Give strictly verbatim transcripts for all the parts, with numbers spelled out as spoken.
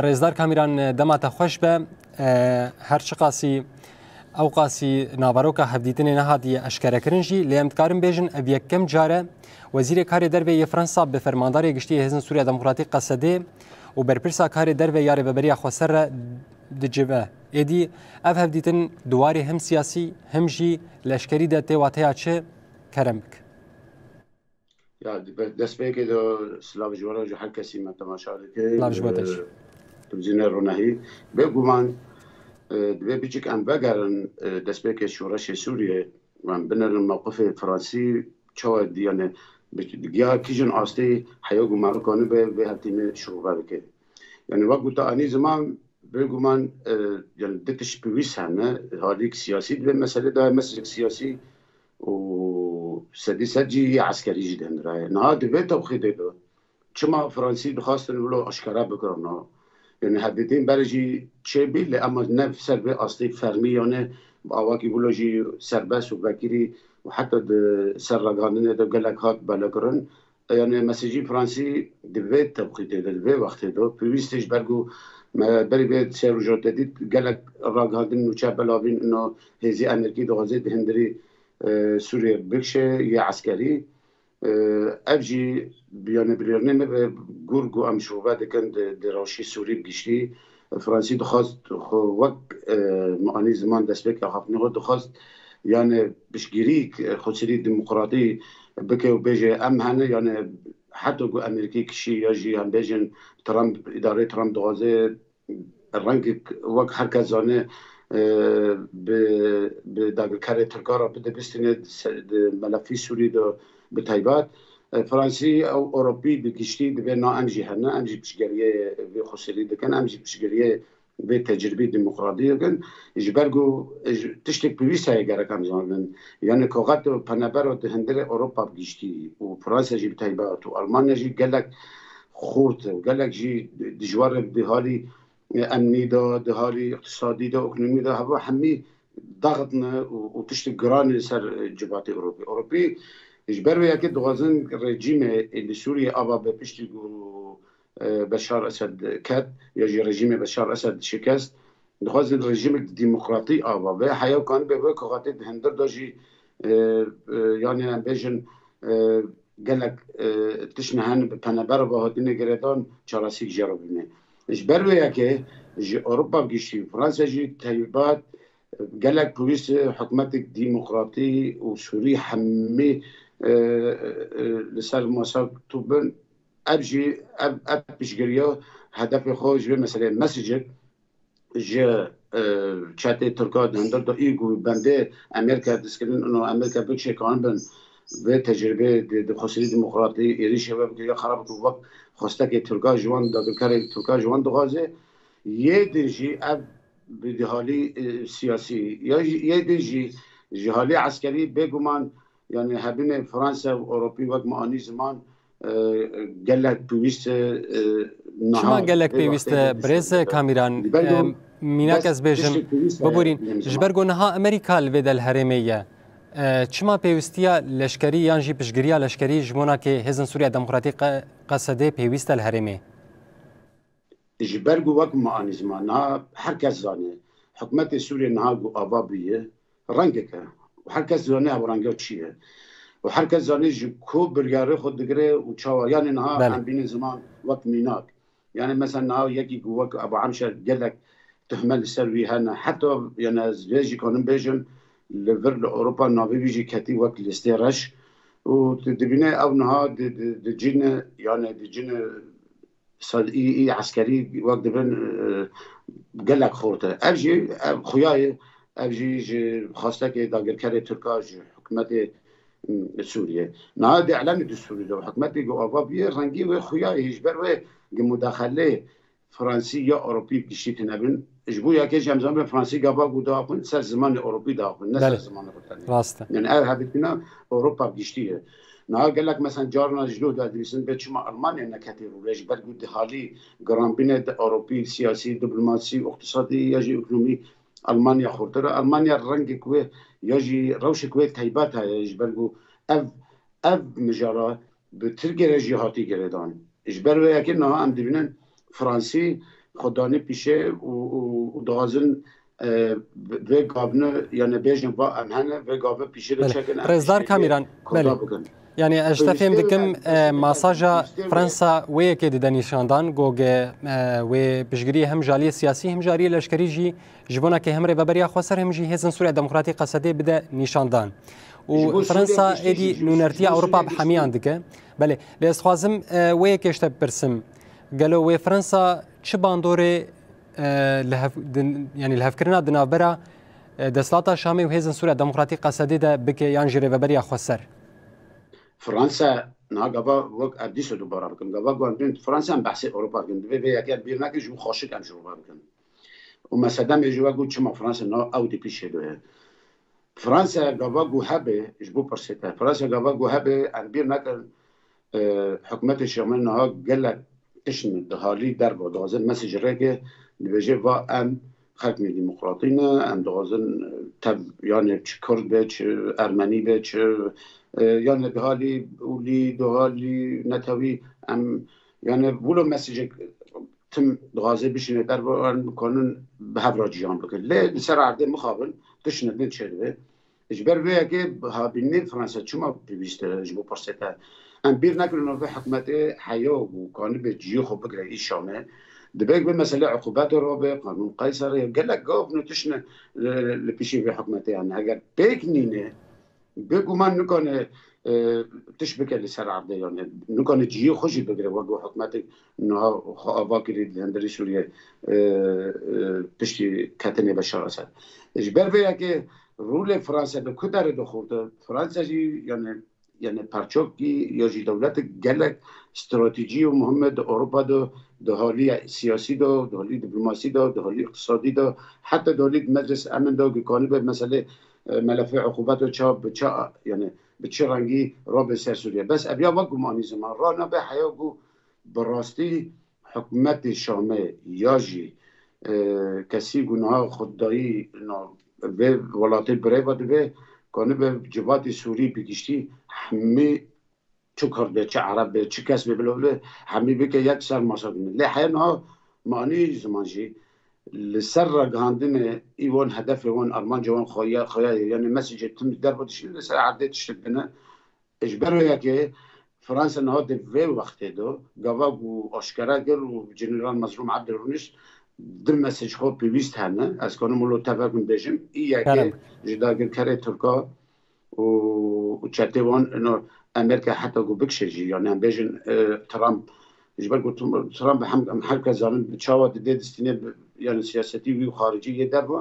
Rêzdar Kamîran, dema te xweş be. E, her çiqasî ew qasî naveroka hevdîtinê nehatiye eşkerekirin jî, lê em dikarin bêjin ev yekem car e Wezîrê Karê Derve yê Fransa bi Fermandarê Giştî yê Hêzên Sûriya Demokratîk, Qesedê, û Berpirsa Karê Derve ya Rêveberiya Xweser re dicive. Êdî ev hevdîtin di warê him siyasî him jî leşkerî de tê wateya çi? Kerem bik. Ya, di be-, destpêkê de silav ji we re, ji her kesî me temaşa dike. Silav ji we te jî. Televîzyonê Ronahî. Bêguman, e, divê biçik em vegerin, e, destpêkê şoreşê Sûriyê, em binerin mewqifê Fransî çawa, yani, bi-, giya kîjin astê heya ku me rikanibe vê hevdîtinê şirove bike. Yani, wek ku te anî ziman, bêguman, e, yani, du tişt pêwîst hene, halîk siyasî di vê meselê de, mesajek siyasî û sedî sed jî yê eskerî jî di hundir e. Niha di vê tewqîtê de çima Fransî dixwastin wilo aşkere bikirina? Yani hevdîtin berê jî çêbî, lê ema ne ser vê astê fermî, yani bi awakî wilo jî serbest û vekirî û heta di ser ragihandinê de gelek hat belakirin. Yani mesajî Fransî di vê tewqîtê de, di vê wextê de pêwîst e, ji ber ku me berî vê sê roja te dît gelek ragihandin nûçe belavîn, ino hêzî Amerîkî dixwaze di hundirî, e, Sûriyê bikişe yê eskerî. E, ev jî, yani, bilêrnê me ve gur ku em şirove dikin di, di rewşî Sûrî bi giştî. Fransî dixwast xwe wek, e, me anî ziman destpêka axaftinê xwe dixwast, yani, piştgirî, e, xweserî demokratî bike û bêje, em hene, yani, heta ku Amerîkî kişî ya jî em bêjin Trump, îdareyê Trump dixwaze rengek wek her kes zane, e, bi, bi dagirkerê Tirka re bide bistîne se-, di melefî Sûrî de bi taybet. E, Fransî ew Ewropî bi giştî divê na em jî hene, em jî piştgeriyê vê xweserî dikin, em jî piştgeriyê vê tecribî demokratî dikin. Ji ber ku, e, ji, tiştek pêwîst heye gerek em zanin. Yani koxet û penebero di hundirê Ewropa bi giştî û Fransa jî bi taybet û Almanya jî gelek xurt e û gelek jî dijwar e di halî e, emnî de, di halî îqtisadî de, ekonomî de, heva hemî daxitine û, û tiştê giran li ser, e, civatê Ewropî. Ewropî ji ber vê yekê dixwazin rejîmê, e, li Sûriyê ava be piştî ku, e, Beşar Esed ket, ya jî rejîmê Beşar Esed şikest, dixwazin rejîmek demokratî ava be. Heya kanibe vê koxetê di hundir de jî, e, e, yani em bêjin, e, gelek, e, tişt ne hene bi penebera ve hatine girêdan çaresîk jê re bîne. Ji ber vê yekê ji Ewropa bi giştî, Fransa jî taybet, e, gelek pêwîst e hikûmetek demokratî û Sûrî hemî, e, e, li ser masa tû bin. Ev jî, ev, ev piştgiriya hedefê xwe ji vê meseleyê mesajek ji, e, çetê Tirka di hundir de î ku bendê Amerîka destkirin, ino Amerîka bikişe kanibin vê tecribê di, di xweserî demokratî êrîşê ve bike ya xerab ku wek xwestekê Tirka ji wan, dagirkerê Tirka ji wan dixwaze. Yê din jî ev bi dihalî, e, siyasî, ya jî, yê din jî ji halî eskerî bêguman, yani hebînê Fransa û Ewropî wek me anî ziman, e, gelek pêwîst e, e, niha. Çima gelek pêwîst e, birêz Kamîran? Ji ber ku, e, mînak ez bêjim, biborîn, ji ber ku niha Amerîka li vê de li herêmê ye. E, çima pêwîstiya leşkerî yan jî piştgiriya leşkerî ji monakê Hêzên Sûriya Demokratîk, Qe-, Qesedê pêwîst e li herêmê? Ji ber ku wek me anî ziman, niha her kes zane, hikûmetê Sûriyê niha ku ava bûye, rengek e. Û her kes dizane ev renge çi ye. Û her kes dizane ji ku biryarê xwe digire û çawa. Yani niha Belê. Em bînin ziman wek mînak. Yani mesela niha yekî ku wek Ebu Emşer gelek tuhme li ser wî hene. Heta yani ez vê jî kanim bêjim, li vir li Ewropa navê wî jî ketî wek listê reş. Û tu dibîne ew niha di, di, di cîne, yani di cîne ser î, î eskerî wek dibin, e, gelek xurt e. Ev jî, ev xuya ye, ev jî ji xwestekê dagirkerê Tirka ji hikûmetê, m, Sûriyê. Niha di elanê destûrî de hikûmetê ku ava bûye, rengî wê xuya ye, ji ber wê gi mudaxelê Fransî ya Ewropî giştî tune bin. Ji bo yekê jî em zanin Fransî gava ku diaxivin, ser zimanê Ewropî diaxivin, ne ser Belê. Zimanê xwe tenê. Rast e. Yani ev hevdîtina Ewropa giştî ye. Niha gelek mesela carna ji doh de dibîsin bê çima Almanya neketê rû, ji ber ku di halî giranbînê di Ewropî, siyasî, diplomasî, îqtisadî ya jî ekonomî Almanya xurtir e. Almanya rengek wê ya jî rewşek wê teybet heye, ji ber ku ev, ev mijara bi Tirkiyê re jî hatî girêdan. Ji ber vê yekê niha em dibînin Fransî xwe danî pîşê û, û, û dixwazin, e, vê gavne, yani bêjin va em hene, vê gavê pîşê de Belê. çekin, em Rêzdar piştgiriyê Kamîran, Kurda belê. bikin. Yani ez ji te Pêwîstê fêm dikim, wê, e, pêwîstê wê, masaja pêwîstê wê. Fransa wê yekê dide nîşandan, ku ge, e, wê piştgiriyê hem ji aliyê siyasî, hem ji aliyê leşkerî jî ji bona ke hem Rêveberiya Xweser hem jî Hêzên Sûriya Demokratîk Qesedê bide nîşandan. Û Ji bo Fransa Sûriya giştî êdî jî, ji bo nûnertiya Sûriya Ewropa bi giştî. hemîyan dike. Belê, lê ez dixwazim, e, wê yekê ji te bipirsim. Gelo wê Fransa çi bandorê, e, li hev-, din, yani lihevkirina di navbera, e, desthilata Şamê û Hêzên Sûriya Demokratîk Qesedê de bike yan jî Rêveberiya Xweser? Fransa niha gava wek ev dîsa dubara bikim. Gava ku em bên Fransa em behsê Ewropa dikin. Divê vê yekê em bîr nekin, ji bo xweşik em ji Ewropa bikin. Û me sedemê jî wek got çima Fransa niha ew di pîşê de ye. Fransa gava ku hebe ji bo pirsê te. Fransa gava ku hebe em bîr nekin, e, hikûmetê Şamê niha gelek tişt dihalî derve dixwaze mesaj rêke dibêje va em xelkê demokratî ne, em dixwazin, e, tev, yani çi Kurd be, çi Ermenî be, çi, e, yani dihalî olî, dihalî netewî, em, yani wilo mesajek tim dixwaze bişîne derve, em bikanin bi hev re ciyan bikin. Lê li ser erdê mixabin, tişt ne din çêdibe. Ji ber vê yekê habînê Fransa çima pêwîst e ji bo pirsê te? Em bîr nekin navê hikûmetê heya û kanibe cihê xwe bigire î Şamê. Dibe vê mesele uqûbetê rabe, qanûn Qeyser e, gelek gav ne tişt ne li, li pişî vê hikûmetê hene. Heger pêk nîne, bêguman nikane, e, tişt bike li ser erdê, yani nikane cihê xwe jî bigire, wek ku hikûmetê niha xwe ava kirî li hundirê Sûriyê, e, e, piştî ketinê Beşar Esed. Ji ber vê yekê rolê Fransa di ku derê de xurt e, Fransa jî yani, yani perçokî ya jî dewletek gelek stratejî û muhim e di Ewropa de, di halî siyasî de, di halî diplomasî de, di halî îqtisadî de, heta di halî Meclis Emin de, ku kanibe meselê, e, melefê uqûbet û ça, bi ça, yani bi çi rengî rabe ser Sûriye. Bes ev ya wek gumanî ziman ranabe heya ku bi rastî hikûmetê Şamê ya jî, e, kesî ku niha xwedayî na vê welatê birêva dibe, kanibe civatê Sûrî bi giştî hemî çi Kurd be, çi Ereb be, çi kes be, bila be, hemî bike yek ser masa bine. Lê heya niha manî ziman jî li ser ragihandinê î wan hedefê wan, armanca wan xweya, xweya ye. Yani mesajê tim derve dişîne li ser erdê tiştek bine. Ji ber wê yekê Fransa niha di vê wextê de gava ku aşkera kir û General Mezlûm Ebdî rûnişt, di mesaj xwe pêwîst hene. Ez kanim wilo tev hekum bêjim. Î yekê Kerem. ji dagirkerê Tirka û, û çetê wan, ino Amerka heta ku bikişe jî, yani em bêjin, e, Trump, ji ber ku Trump, Trump hem, em her kes zanin bi çawa didê distînê bi, yani siyasetî wî û xaricî yê derve,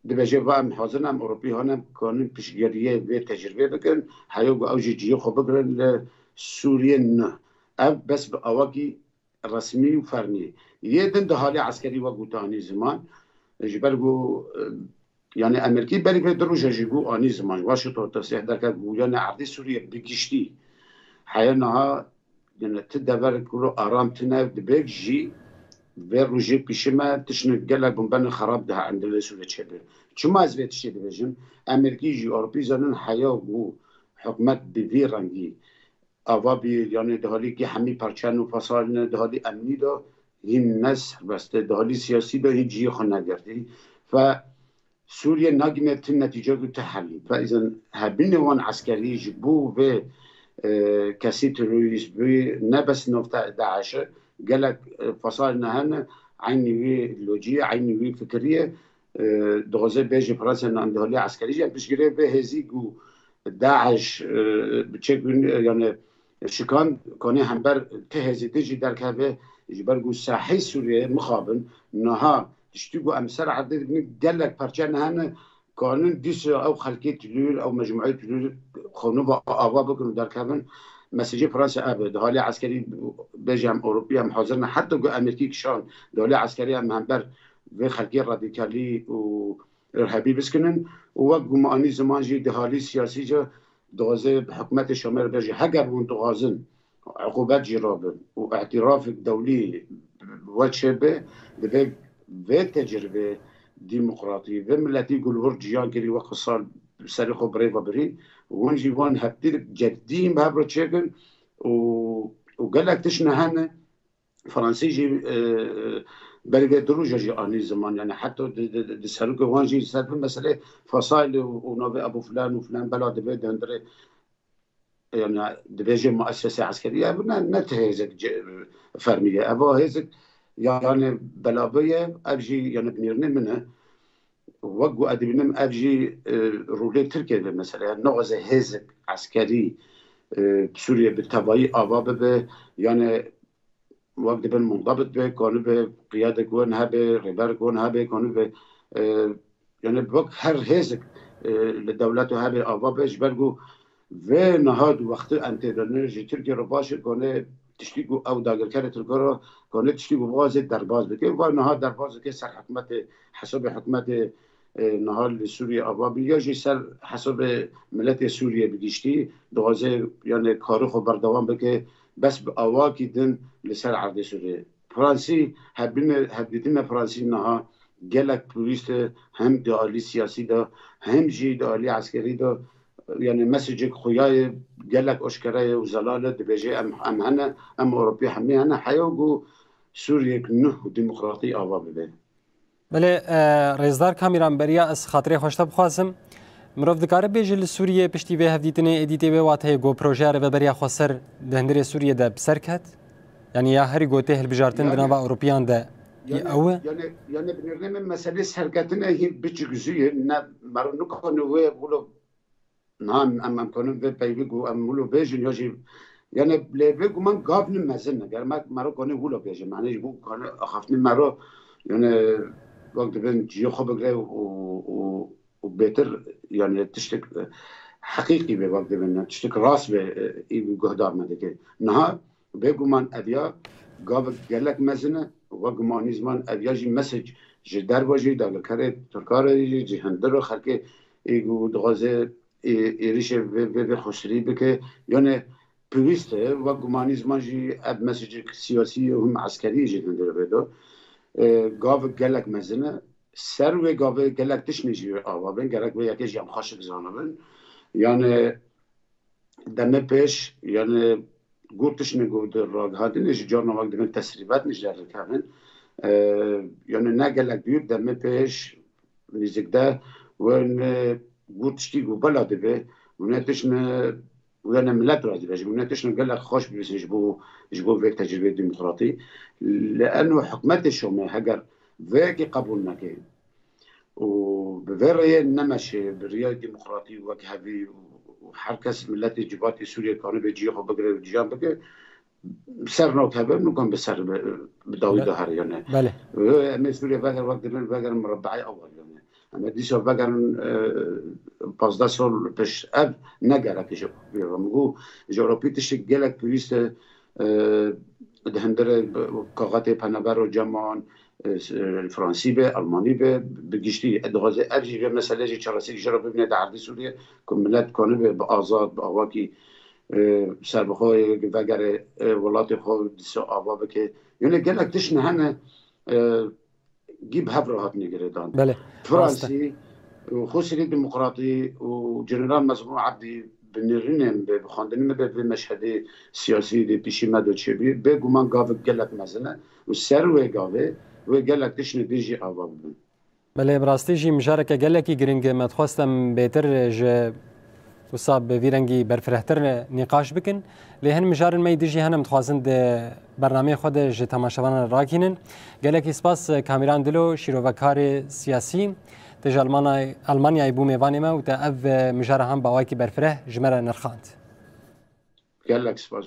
dibêje va em hazir ne, em Ewropî hane, em kanin piştgiriyê vê tecribê bikin, heya ku ew jî cihê xwe bigirin li Sûriyê ne. Ev bes bi awakî resmî û fernî. Yê din di halê eskerî wek gotanî ziman, ji ber ku, e, yani Amerîkî berî vê du roja jî ku anî ziman, Washington tesrîh derket ku yani erdê Sûriye bi giştî heya niha, yani ti dever kuro aram tine, dibêk jî vê rojê pîşe me tiştine gelek bin bene xerab daha endilê Sûriye çêbe. Çima ez vê tiştê dibêjim? Amerîkî jî Ewropî zanin heya ku hikûmet bi vî rengî ava bî, yani di halî ki hemî perçen û fesalin e, di halî emnî de hîn ne serbest e, di halî siyasî de hîn cihê xwe negirtî. Fe Sûriye nagîne ti netîce ku ti helî. Fe îzin hebînê wan eskerî ji bo vê, e, kesî terorîst bûyî ne bes navte DAIŞ e, gelek, e, fesalin hene, eynî wî locî ye, eynî wî fikirî ye. E, dixwaze bêje Fransa nan di halê eskerî jî em piştgirê vê hêzî ku DAIŞ, e, bi çek, yani şikan kanê hember ti hêzî din jî derkeve, ji ber ku sahê Sûriyeyê mixabin niha tiştî ku em ser erdê dibin gelek perçe ne hene, kanin dîsa ew xelkê tilûr, ew mecmueyê tilûr xwe nû ava bikin û derkevin. Mesajê Fransa ev e. Di halê eskerî bêje em Ewropî em hazir ne. Heta ku Amerîkî kişan di halê eskerî em hember vê xelkê radîkalî û irhebî biskinin û wek gumanî ziman jî di halî siyasî jî dixwaze hikûmetê Şamê re bêje, heger hûn dixwazin uqûbet jî rabin û îtirafek dewlî we çêbe, divê vê tecribê demokratî, vê miletî ku li wir ciyan kirî wek sal serê xwe bi rê ve birî, hûn jî wan hevdî cedî bi hev re çêkin û, û gelek tişt ne hene. Fransî jî, e, Berê vê du roja jî anî ziman, yani heta di, di, di, di serokê wan jî ser vê meselê fasaylê û, û navê Ebû filan û filan bela dibe di hundirê, yani dibêje muessese eskerî, ev ne, ne ti hêzek ce-, fermî ye. Ev hêzek yani belabe ye, ev jî yani binêrine min e. Wek ku ez dibînim, ev jî, e, rolê Tirkiyê be mesela. Yani naxwaze hêzek eskerî, e, Sûriye bi tevayî ava bibe. Yani wek dibin mundabit be, kanibe qiyadek wan hebe, rêberek wan hebe, kanibe, e, yani wek her hêzek, e, li dewleto hebe ava be, ji ber ku vê niha di wextê em tê de ne ji Tirkiye re baş e, kane tiştî ku ew dagirkerê Tirkan re, kane tiştî ku bixwaze derbas bike, va niha derbas dike ser hikûmetê, hesabê hikûmetê, e, niha li Sûriye ava bî, ya jî ser hesabê miletê Sûriye bi giştî, dixwaze yani karê xwe berdewam bike, bes bi awakî din li ser erdê Sûriye. Fransî hebine, hevdîtina Fransî niha gelek pêwîst e, hem di alî siyasî de, hem jî di alî eskerî de, yani mesajek xuya ye, gelek aşkere ye û zelal e, dibêje em, em hene, em Ewropî hemî hene, heya ku Sûriyek nuh û demokratî ava bibe. Belê, e, rêzdar Kamîran, beriya ez xatirê xwe ji te bixwazim. Mirov dikare bêje li Sûriyê piştî vê hevdîtinê êdî tê wê wateyê ku projeya Rêveberiya Xweser di hundirê Sûriyê de bi ser ket? Yanî ya herî ku tê hilbijartin di Yani, nava Ewropiyan de yê yani, ew e? Yani, yani binêrine min meselê serketinê hîn biçik zû ye, ne mero nikane wê wilo Niha em, em, em kanin vê peyvî ku em wilo bêjin ya jî, yani lê vê guman gavni mezin e. Ger me, mero kanê wilo bêjin. Yani ji bo kanê axaftinê mero, yani wek dibin ciyê xwe bigire û, û, û bêtir, yani tiştek, e, heqîqî be, wek dibin, yani tiştek rast be, e, î guhdar me dike. Niha bêguman ev ya gavek gelek mezin e. Wek gumanî ziman ev ya jî mesaj ji derve jî, dagirkerê Tirkan re jî, ji hundir re xelkê ê ku dixwaze ê-, êrişê vê, vê, vê xweserî bike. Yani pêwîst e, wek gumanî ziman jî ev mesajek siyasî û him eskerî jî hundir vê do. E, gavek gelek mezin e. Ser wê gavê gelek tiştê jî ava bin. Gerek vê yekê jî em xweşik zanibin. Yani demê pêş, yani got tiştê ku di ragihandinê jî carna wek dibin tesrîbat nî ji derikevin. E, yani ne gelek dûr, demê pêş nîzik de wê ne got tiştî ku bela dibe, wê ne tiştê, wê ne milet razî be. Ji wê ne tiştê gelek xweş bibîsin ji bo, ji bo vê tecrûbeyê demokratî. Li eno hikûmetê Şamê heger vê yekê qebûl neke, û bi vê rêyê nemeşe bi riya demokratî wek hevî û, û her kes miletê civatê Sûriyê kanibe cihê xwe bigire û ciyan bike, ser nakeve, nikan bi ser bi, bi dawî Be-, de heriyane. Belê. Wê em ê Sûriye veger wek dibin, vegerin murabbeê ewel yani. Em ê dîsa vegerin, e, pazdeh sal pêş ev ne gerek ji Ewropî re. Min got, ji Ewropî tiştek gelek pêwîst e, e, di hundirê kaxetê penaber û ceman, e, s-, e, Fransî be, Almanî be, bi giştî, e, dixwaze ev jî vê meselê jî çareserî ji re bibîne di erdê Sûriyê, ku milet kanibe bi azad, bi awakî, e, serbixwe vegere, e, welatê xwe dîsa ava bike. Yani gelek tişt hene, e, gî bi hev re hatine girêdan. Belê, rast e. Fransî û Xweserê Demokratî û General Mezlûm Ebdî bi nêrînên bi, bi xwendinê me be vê meşhedê siyasî dê pêşî me de çêbî, bêguman gavek gelek mezin e û ser wê gavê wê gelek tiştê din jî ava bibin. Belê, bi rastî jî mijareke gelekî giring e. Me dixwest em bêtir ji wisa bi vî rengî berfirehtir nîqaş bikin. Lê hin mijarên me yî din jî hene, em dixwazin di bernameyê xwe de ji temaşevanan re rakînin. Gelekî spas, Kamîran Dilo, şîrovekarê siyasî, te ji Almanya-, Almanyayê bû mêvanê me û te ev, e, mijara hem bi awayekî berfireh ji me re nirxand. Gelek spas.